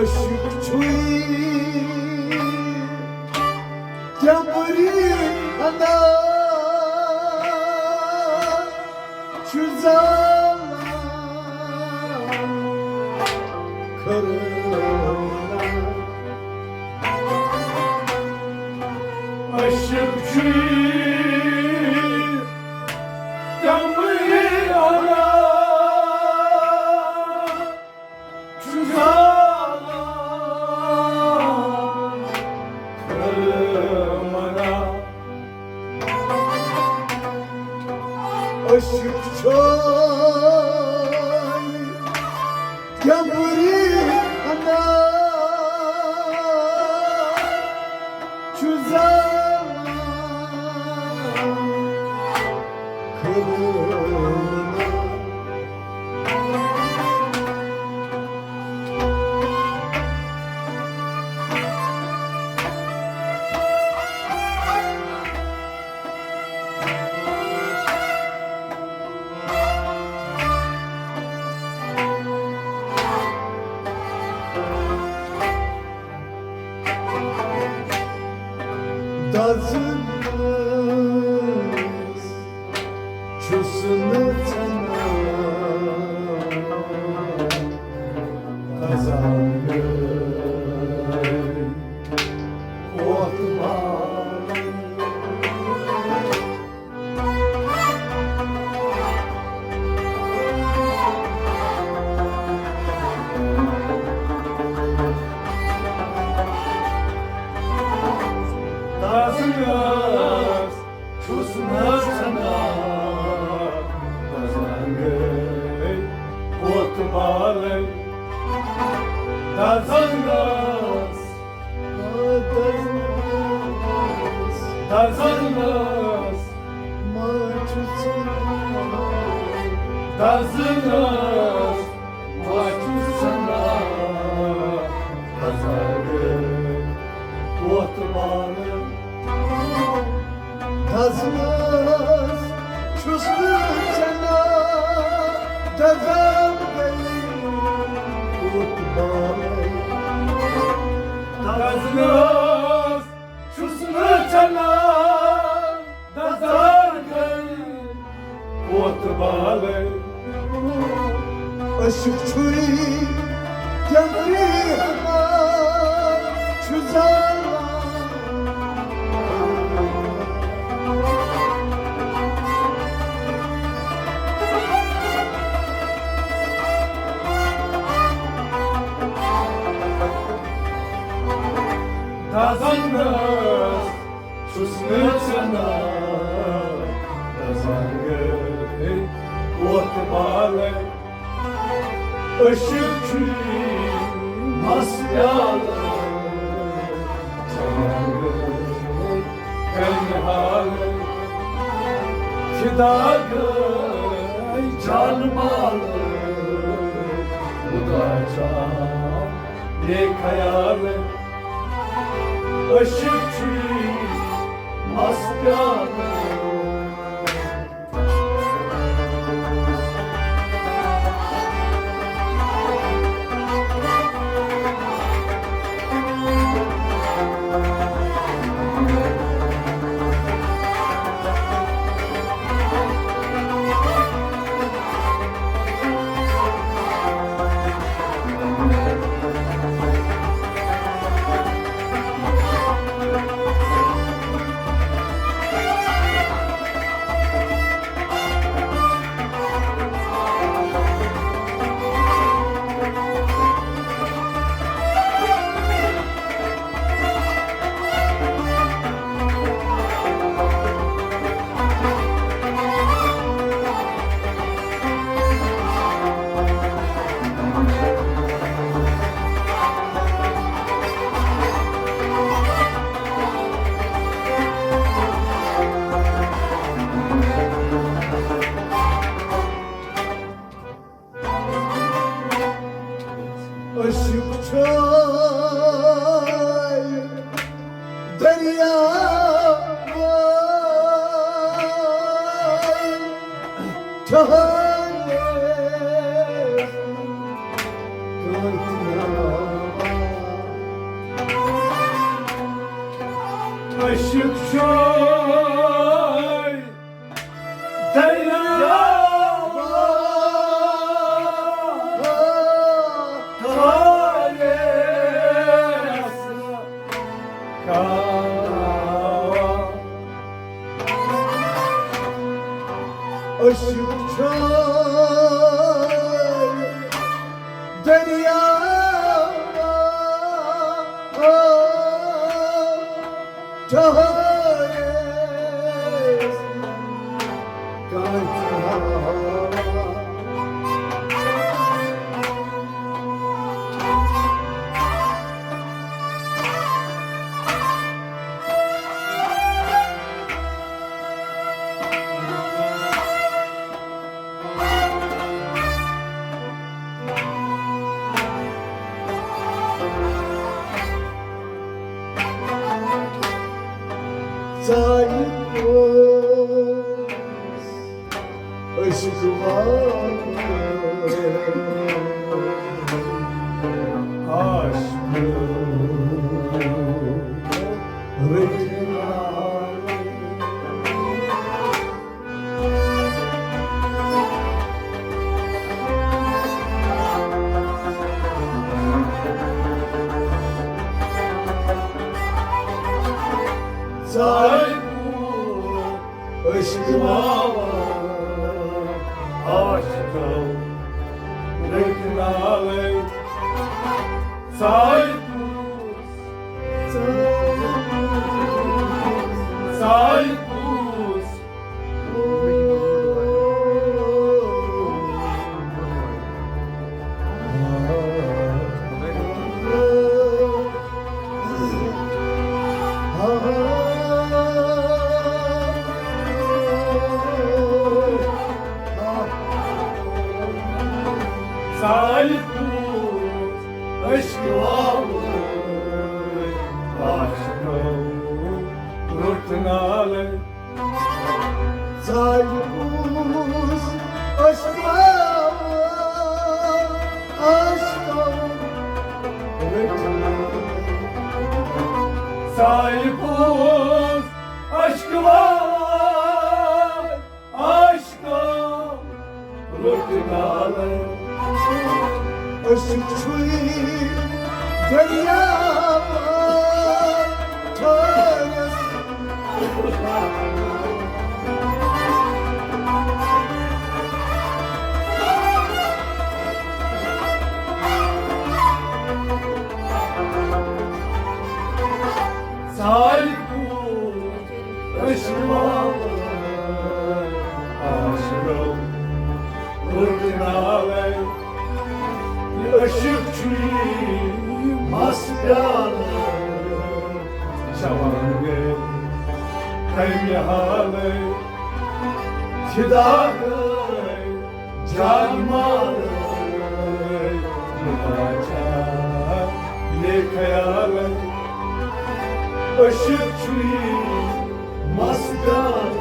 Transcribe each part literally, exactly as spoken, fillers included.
عاشق چھُے کیمبری انا چھُ زالان کھرٲنا۔ عاشق چھُے کیمبری انا چھُ زالان کھرٲنا۔ عاشق چھُے کیمبری انا چھُ زالان کھرٲنا۔ دزنس چھُس نہٕ ژھٮ۪نان، دزان گٔے وۄٹھ بال۔ دزنس چھُس نہٕ ژھٮ۪نان، دزان گٔے وۄٹھ بالے۔ دزنس، دزنس، دزنس ما چھُس ژھٮ۪نان، دزنس ما چھُس ژھٮ۪نان، دزان گٔے وۄٹھ بالے۔ دزنس چھُس نہٕ ژھٮ۪نان، دزان گٔے وۄٹھ بالے۔ دزنس چھُس نہٕ ژھٮ۪نان، دزان گٔے وۄٹھ بالے۔ عاشق چھُے کیمبری انا چھُ زالان۔ دزنس چھُس نہٕ ژھٮ۪نان، دزان گٔے وۄٹھ بالے۔ عاشق چھُے مست پیالہٕ، چٮ۪وان گٔے کَنہِ حالہٕ۔ فدا گٔے جان مالہٕ، خدا جان بے خیال۔ عاشق چھُے مست پیالہٕ۔ عاشق چھُے دریا ٹھہرے۔ عشق چھُے دریا تھٲوِس کانٛہہ۔ عشق چھُے دریا تھٲوِس کانٛہہ۔ ژایہِ اوس عشق واو عاشق رٔٹۍ۔ ژایہِ عشق واو عاشقو رٔٹۍ نالے۔ ژایہِ کُس، ژایہِ کُس۔ ژایہِ کُس عشق واو عاشقو رٔٹۍ نالے۔ ژایہِ کُس عشق واو عاشقو رٔٹۍ نالے۔ ژایہِ کُس عشق واو عاشقو رٔٹۍ نالے۔ عشق چھُے دریا تھٲوِس۔ ژایہِ کُس عشق واو عاشقو رٔٹۍ نالے۔ یہِ عشق چھُے مَس پیالہٕ چٮ۪وان گٔے کَمہِ حالے۔ فدا گٔے جان مال، مےٚ باسان یہِ خیال، عشق چھُے مَس پیالہٕ۔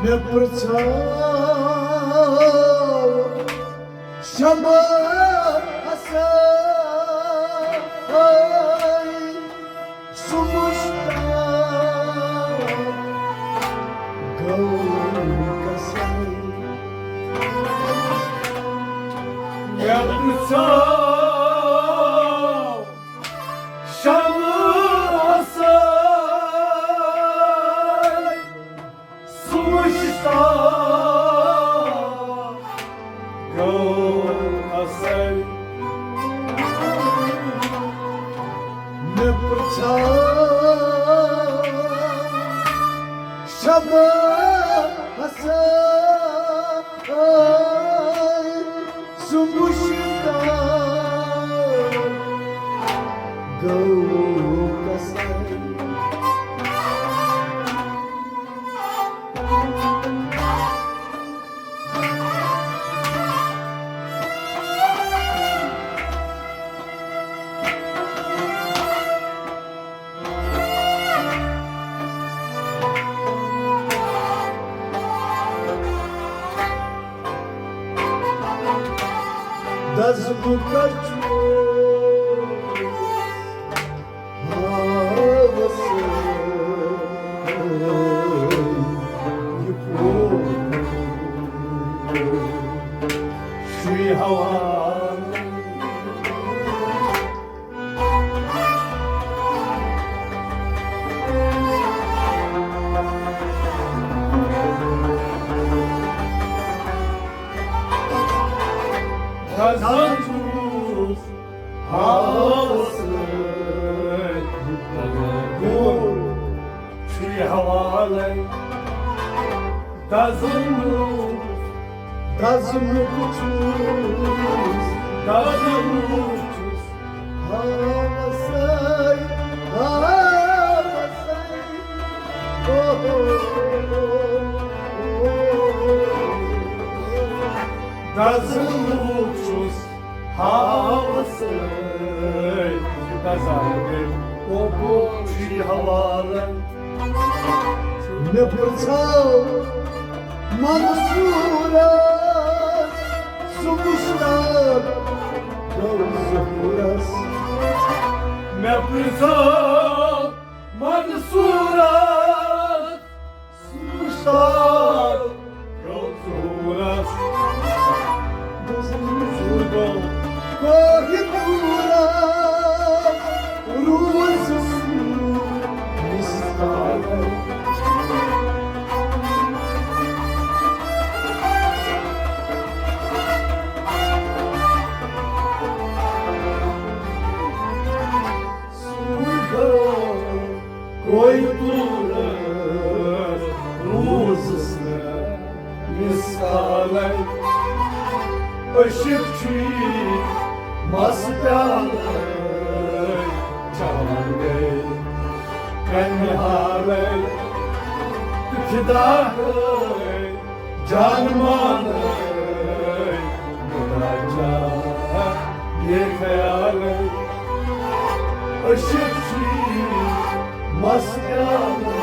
مےٚ پرٛژھاو شمع حسن، سُہ مُشتاق۔ مےٚ پرٛژھاو شمہٕ حسن، سُہ مُشتاق گوٚو حسن۔ مےٚ پرٛژھاو شمہٕ حسن، سُہ مُشتاق گوٚو کسن۔ دزمُت کچھ ہاوس یہِ پوٚت چھُے ہوا۔ دزمُت چھُس ہاوس سۭتۍ، گوٚو چھُے حوالے۔ دزمُت، دزمُت چھُس، دزمُت چھُس ہاوسے، ہاوسے۔ او ہو ہو ہو۔ دزمُت چھُس ہاوسے، دزمُت چھُے حوالے۔ مےٚ پرٛژھاو منصورس، سُہ مُشتاق گوٚو ظہوٗرس۔ مےٚ پرٛژھاو منصورس، سُہ مُشتاق گوٚو ظہوٗرس۔ ظہوٗر گوٚو کوہِ طوٗرس، روٗزُس مِثقالے۔ سوٗزو کویتُل روٗزس نہٕ مثالے۔ عشق چھُے مس پیالے، چوان گٔے کنہِ حالے تہٕ فدا گٔے جان مانے، خدا جان بے خیالے۔ عشق چھُے مس پیالے۔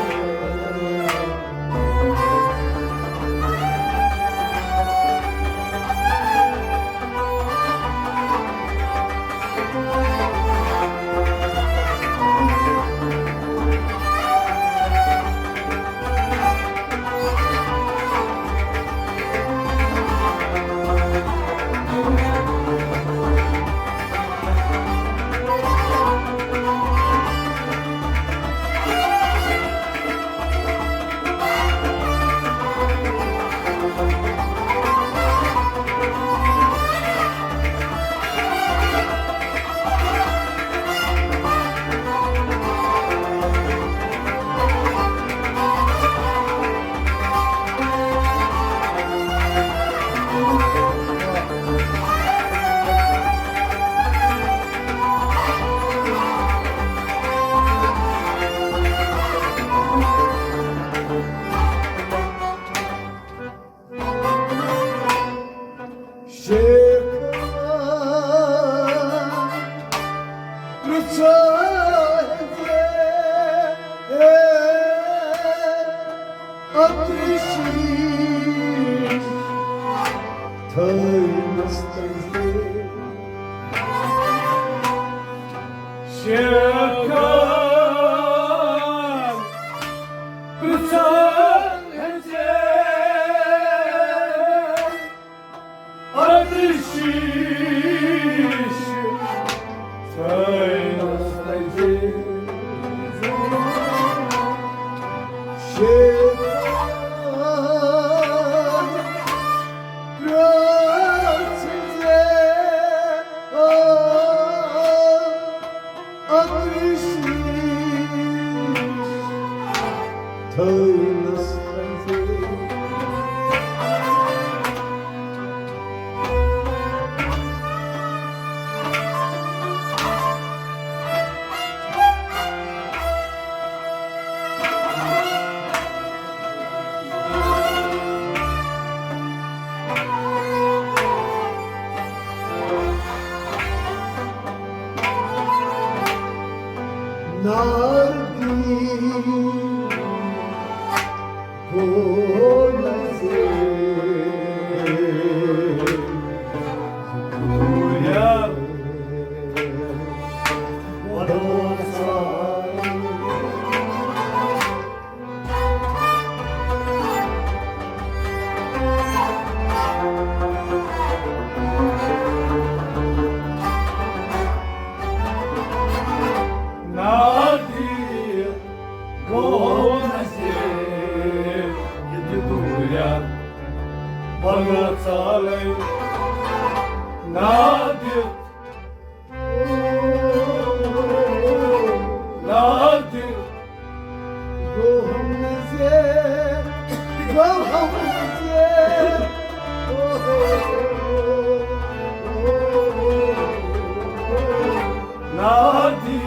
شیخ پرٛژھو زِ عطرِ شیٖش تھٲومٕژ تٔمۍ۔ شیخ پرٛژھو زِ شیٖش تھٲینَس نزدیٖک۔ شیطان پرٛژھ زِ، آ، اَتھ شیٖش تھٲینَس نزدیٖک۔ ناردی گوٚو نزدیٖک۔ نادی گوٚو نزدیٖک یہِ تہِ دوٗرٮ۪ر، بنو ژالے۔ نادی، نادی گوٚو نزدیٖک، گوٚو نزدیٖک۔ نادی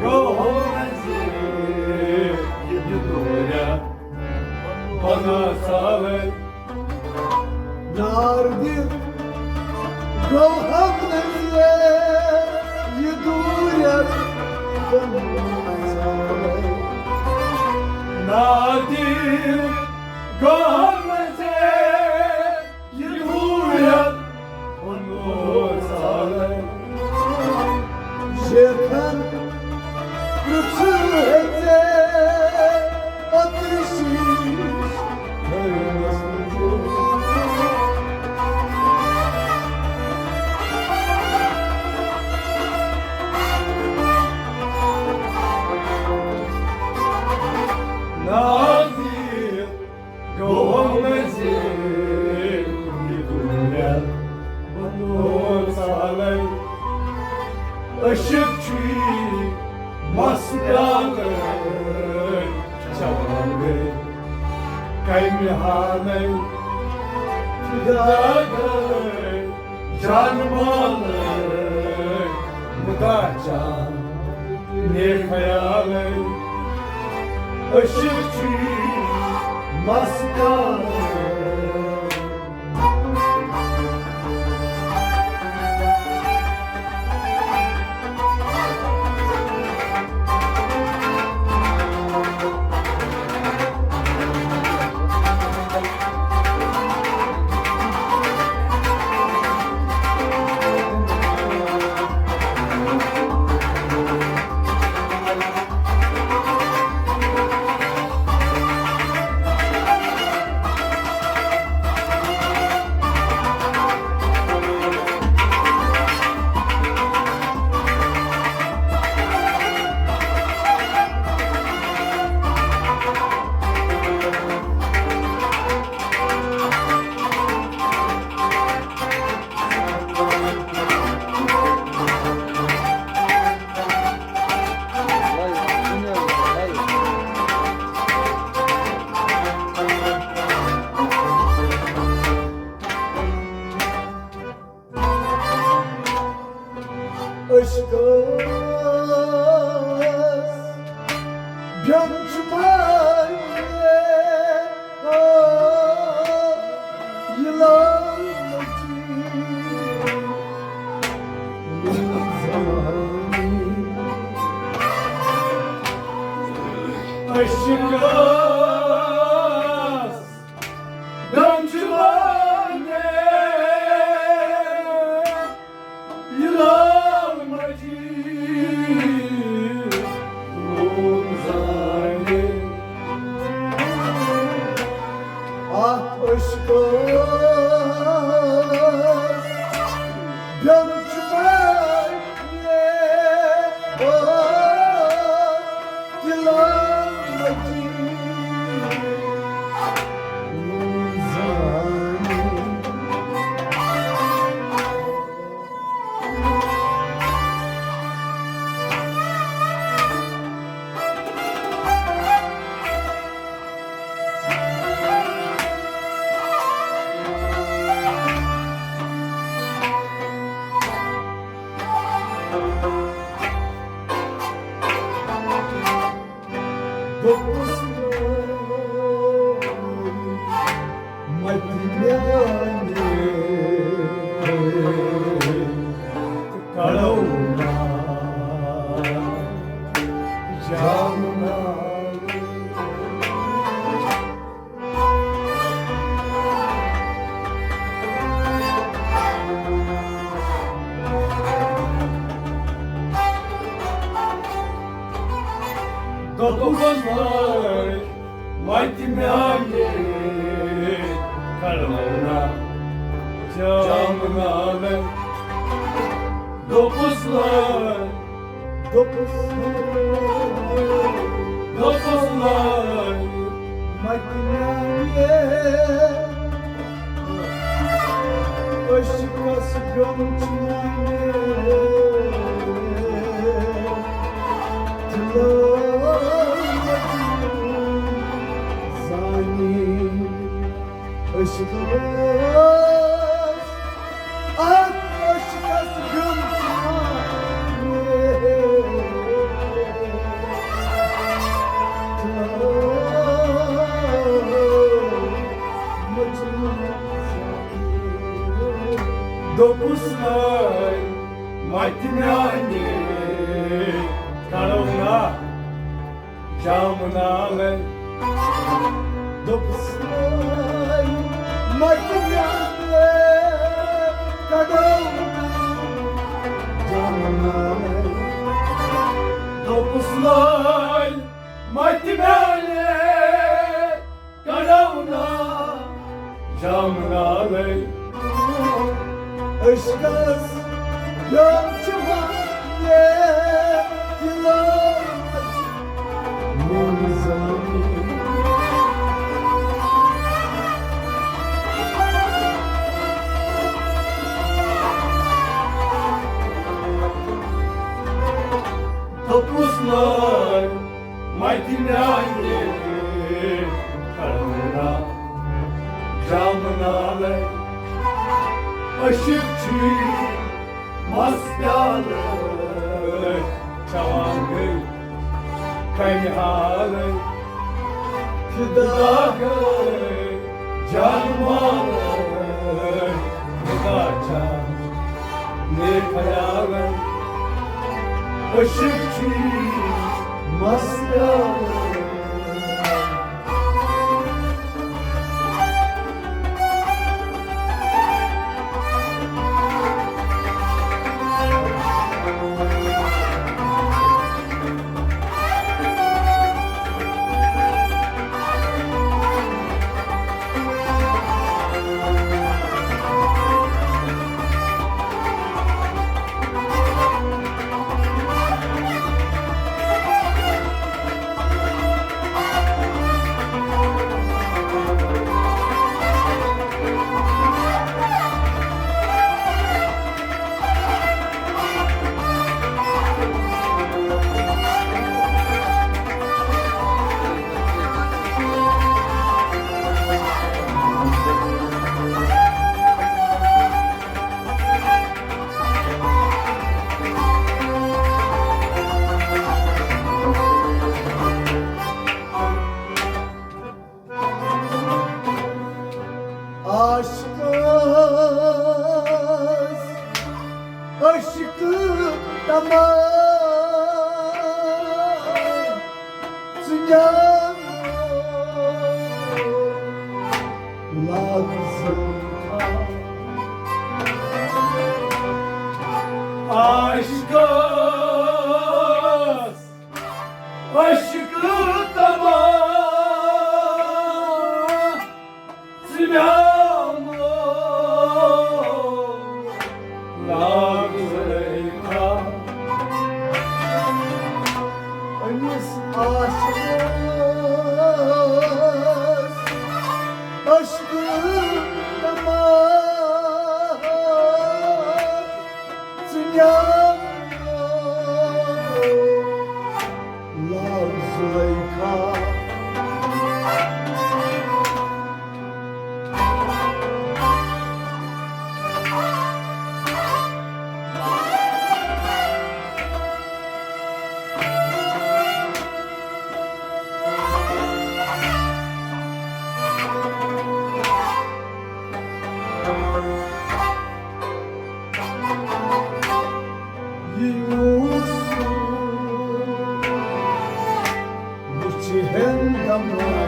گوٚو نزدیٖک یہِ دوٗرٮ۪ر، بنو ژالے۔ ناردی گوٚو نزدیٖک یہِ دوٗرٮ۪ر، بنو ژالے۔ ناردی گوٚو نزدیٖک یہِ دوٗرٮ۪ر، بنو ژالے۔ شیخن پرٛژھ زِ، اَتھ شیٖش تھٲینَس نزدیٖک۔ ناردی گوٚو نزدیٖک یہِ دوٗرٮ۪ر، بنو ژالے۔ عشق چھُے مَس پیالے، چٮ۪وان گٔے کَمہِ حالے، فدا گٔے جان مالے، مُدا جان نیک خیالے۔ عشق چھُے مَس پیالے۔ عشقس بیوٚن چھُ مےٚ یہِ لالچی۔ عشقس بیوٚن چھُ مےٚ یہِ لالچی۔ لوٗم زانہِ اَتھ عشقس۔ کڑو نا جام نا۔ دوٚپُس لٲلۍ، وَتہِ میٛانہِ کَڑو نا جام نالے۔ دوٚپُس لٲلۍ، دوٚپُس لٲلۍ، دوٚپُس لٲلۍ، وَتہِ میٛانہِ عشقس گوٚمُت میٛانہِ دِلو مجنون زانی۔ عشقس، اَتھ عشقس گوٚمُت میٛانہِ دِلو مجنون۔ دوٚپُس لٲلۍ، وَتہِ میٛانہِ کَڑو نا جام نالے۔ دوٚپُس لٲلۍ، وَتہِ میٛانہِ کَڑو نا جام نالے۔ دوٚپُس لٲلۍ، وَتہِ میٛانہِ کڑو نا جام نالے۔ عشقس گوٚمُت میٛانہِ دِلو مجنون زانی۔ دوٚپُس لٲلۍ، وَتہِ میٛانہِ کَڑو نا جام نالے۔ عشق چھی مَس پیالہٕ چٮ۪وان گٔے کَنہِ حالے۔ فدا گٔے جان مالے، فدا جان۔ نیک خیالن عشق چھی مَس پیالہٕ۔ عاشقس عشق تمام ژٕ جان لفظن تھاو۔ عاشقس عشق تمام ژٕ مےٚ آمُت لاگ زلیخا۔ أمِس عاشقس عشق تمام ژٕ مےٚ آمُت لاگ زلیخا۔ یوسف وٕچھِ ہن دماغ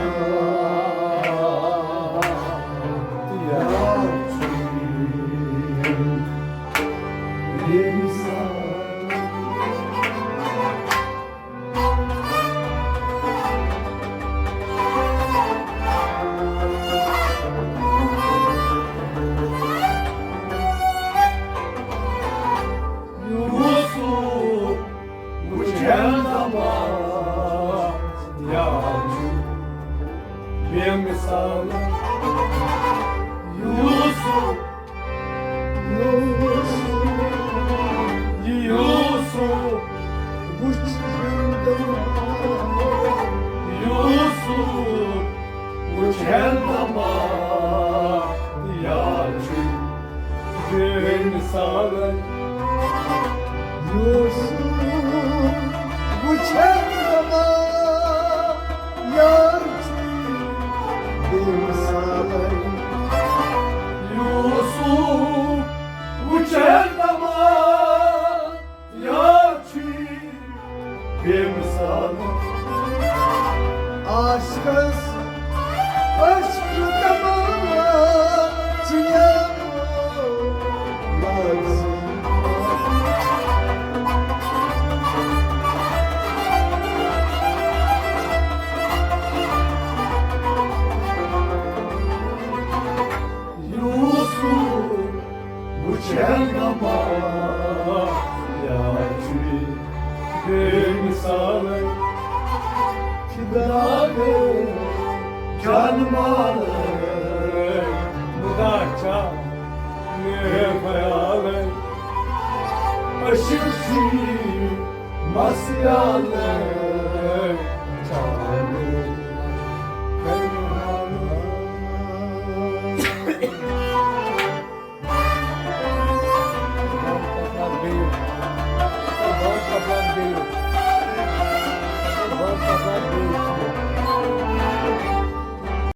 یار چھُ ییٚمہِ ساتہٕ۔ یوسف وٕچھن دپان، یار چھُ بے مثال۔ یوسف، یوسف، یوسف وٕچھن دپان، یوسف وٕچھن دپان، یار چھُ بے مثال۔ یوسف وٕچھن دپان، یار چھُ بے مثال۔ یوسف وٕچھن دپان، یار چھُ بے مثال۔ عاشقس عشق تمام چھُ یار لازم۔ یوسف وٕچھن دپان، یار چھُ بے مثال۔ فدا گٔے جان مال، مُدا چھا مےٚ خیال۔ عشق چھُ مس پیال۔